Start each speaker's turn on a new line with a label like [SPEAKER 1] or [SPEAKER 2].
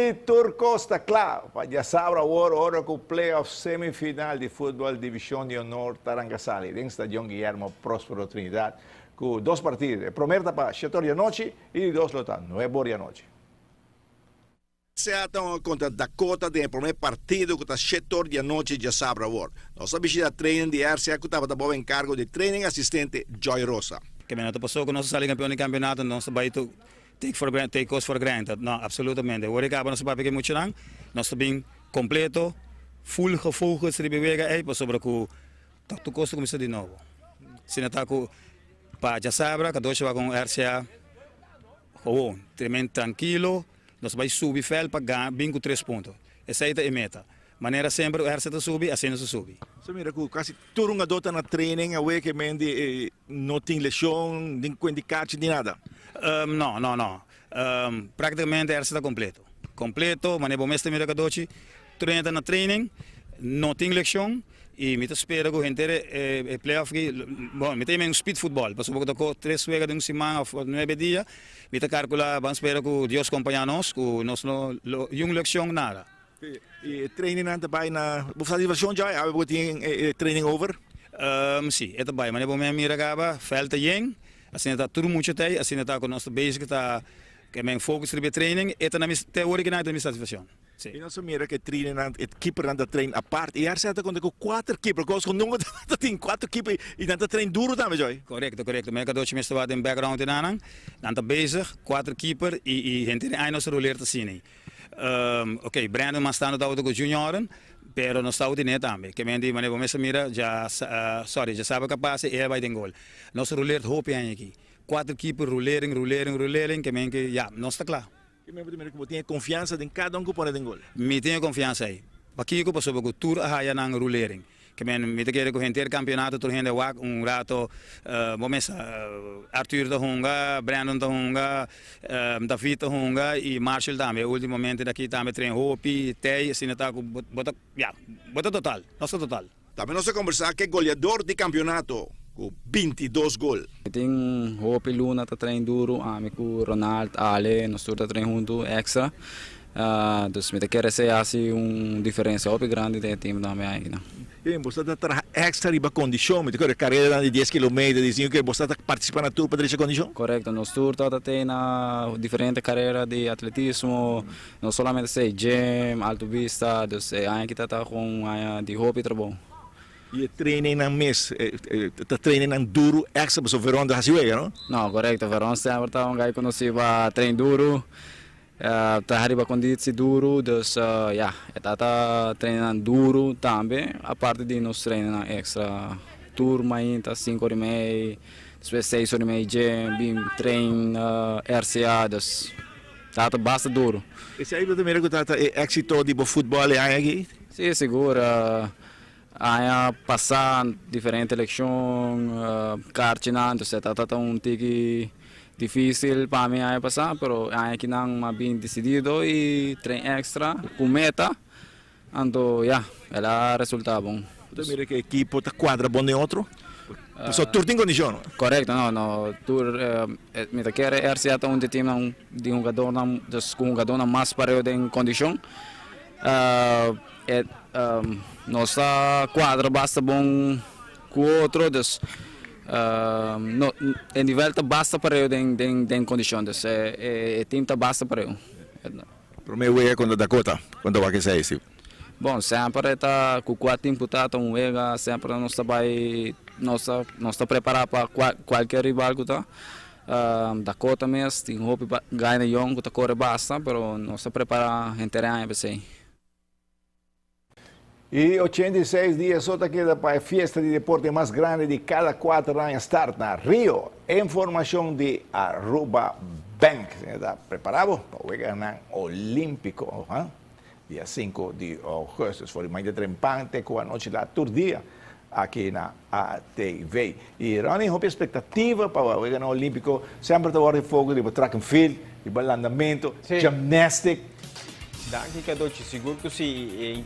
[SPEAKER 1] I tur kos ta kla pa djasabra awor ora ku playoff semifinal di futbòl Divishon di Honor ta ranka sali den Stadion Guillermo Prospero Trinidad ku dos partido. E promer ta pa shetor di anochi i di dos lo ta nuebor di anochi. Seattle kontra Dakota den e prome partido ku ta shetor di anochi djasabra awor. Nos a bishita training di RCA ku tabata bou enkargo di training asistente Joy Rosa.
[SPEAKER 2] Keme no ta pasó ku nos a sali kampeon di kampeonato nos ta bai tur Take for granted, take cos for granted, no, absolutamente. Ora e caba nos ta papia cu e muchanan, nos ta bin completo, full gefocus riba e wega ey, pasobra cu ta tur cos ta cuminsa di nobo. Asina ta cu pa djasabra, Kadoshi wak un RCA gewoon, tremendo trankilo, nos ta bay subi veld pa gana, bin cu tres punto. Esey ta e meta. Manera semper cu RCA ta subi, asina nos ta subi.
[SPEAKER 1] Sa mira cu casi tur hungador ta na training awe ke men di no tin lesion, ni cuenti cachi ni nada.
[SPEAKER 2] No, no, no. Practicamente RCA ta completo. Completo, manera bo mes ta mira Cadochi, tur hende ta na training, no tin lesion y mi ta spera cu henter e playoff aki, bon, mi ta yama un speed football, pasobra bo ta coge tres wega den un siman of nuebe dia, mi ta calcula, ban spera cu Dios compaña nos, cu nos no lo, yun lesion, nada.
[SPEAKER 1] E trainingnan ta bai na bo satisfaccion djai awe bo tin e training over?
[SPEAKER 2] Si, e ta bai. Manera bo mei a mira caba, veld ta yen, asina ta tur mucha ta ei, asina ta cu nos ta bezig ta ke men focus riba e training, e ta na mi, te ora kinan e ta na mi satisfaccion. Si.
[SPEAKER 1] I nos a mira cu e trainingnan, e keepernan ta train apart i RCA ta conta cu cuater keeper, cos cu nunca ta tin cuater keeper i nan ta train duro tambe djai.
[SPEAKER 2] Corecto, corecto. Mei cadochi mester wak den background enanan, nan ta bezig, cuater keeper i henter den aña nos ta roleer ta asina. Ok, Brandon mas tanto tabata cu junioren, pero nos tabata tine tambe. Ke men di manera bo mester mira, dja, sorry, djasabra ka pasa e a bay den gol. Nos ruleert hopi aña aki. Cuater keeper, rulering, rulering, rulering, ke men ke, ya, nos ta cla.
[SPEAKER 1] Ke men bo ta mira cu bo tin e confiansa den cada un cu pone den gol?
[SPEAKER 2] Mi tin e confiansa ey. Pakico? Pasobra cu tur a haya nan rulering. Ke men mi ta kere ku henter kampionato tur hende wak un rato bo mes sa Arthur ta hunga, Brandon ta hunga, David ta hunga i Marshall tambe ultimamente aki tambe train hopi tei asina ta ku bo ta ya bo ta total nos ta total.
[SPEAKER 1] Tambe nos a kombersá ku e goleador di kampionato ku 22 gol.
[SPEAKER 3] Mi tin hopi luna ta train duru, ami ku Ronald, Ale, nos tur ta train huntu extra. Dus mi ta kere esei hasi un diferensia hopi grandi den e team tambe ainda.
[SPEAKER 1] Bien, bo ta traha extra riba kondishon, mi ta kere kareranan di dies kilometer, di sinku kilometer, bo ta partisipa na tur pa drecha kondishon?
[SPEAKER 3] Korekto, nos tur ta ta na diferente karera di atletismo, no solamente esei, gym, Alto Vista, dus e aña aki ta ta un aña di hopi trabou.
[SPEAKER 1] I e trainingnan mes, ta trainingnan duru extra pasobra Veron ta hasi wega, no?
[SPEAKER 3] No, korekto, Veron semper ta un guy konosí pa train duru. Traha riba konditsi duru, dus ya, e ta ta trainanan duru tambe, aparte di nos trainanan extra tur mainta sinku ora i mei, despues seis ora i mei dje bin train RCA, dus ta ta basta duru.
[SPEAKER 1] Esei bo ta mira ku ta ta e éksito di bo futbòl e aña aki?
[SPEAKER 3] Si, sigur. Aña pasá diferente elekshon, karchinan, dus e ta ta un tiki difísil pa mi aña pasá, pero e aña akinan mi a bin desidido i train extra ku meta, anto ya, el a resultá bon.
[SPEAKER 1] Bo ta mira ku e ekipo ta kuadra bon den otro? Pasobra tur tin kondishon, no?
[SPEAKER 3] Korekto, no, no, tur, mi ta kere RCA ta un di timnan di hungadornan, dus ku hungadornan mas pareu den kondishon. E nos ta cuadra basta bon cu otro, dus no e nivel ta basta pareu den den den condicion, dus e team ta basta pareu.
[SPEAKER 1] Prome wega contra Dakota, con ta wak esei si?
[SPEAKER 3] Bon, semper e ta cu cua team cu ta, ta un wega, semper nos ta bay nos ta nos ta prepara pa cualkier rival cu ta. Dakota mes tin hopi gaina yong cu ta core basta, pero nos ta prepara henter e aña p'esey.
[SPEAKER 1] I 86 dia so ta keda pa e fiesta di deporte mas grandi di kada kuater aña start na Rio. Informashon di Aruba Bank. Ta prepara bo pa weganan Olimpico, ha? Dia 5 di augustus. For di mainta trempan te ku anochi laat tur dia aki na ATV. I Ronnie, hopi expectativa pa weganan Olimpico. Semper ta wòrdu e foco riba track and field, riba landamento, gymnastic.
[SPEAKER 4] Danki Cadochi, sigur ku si.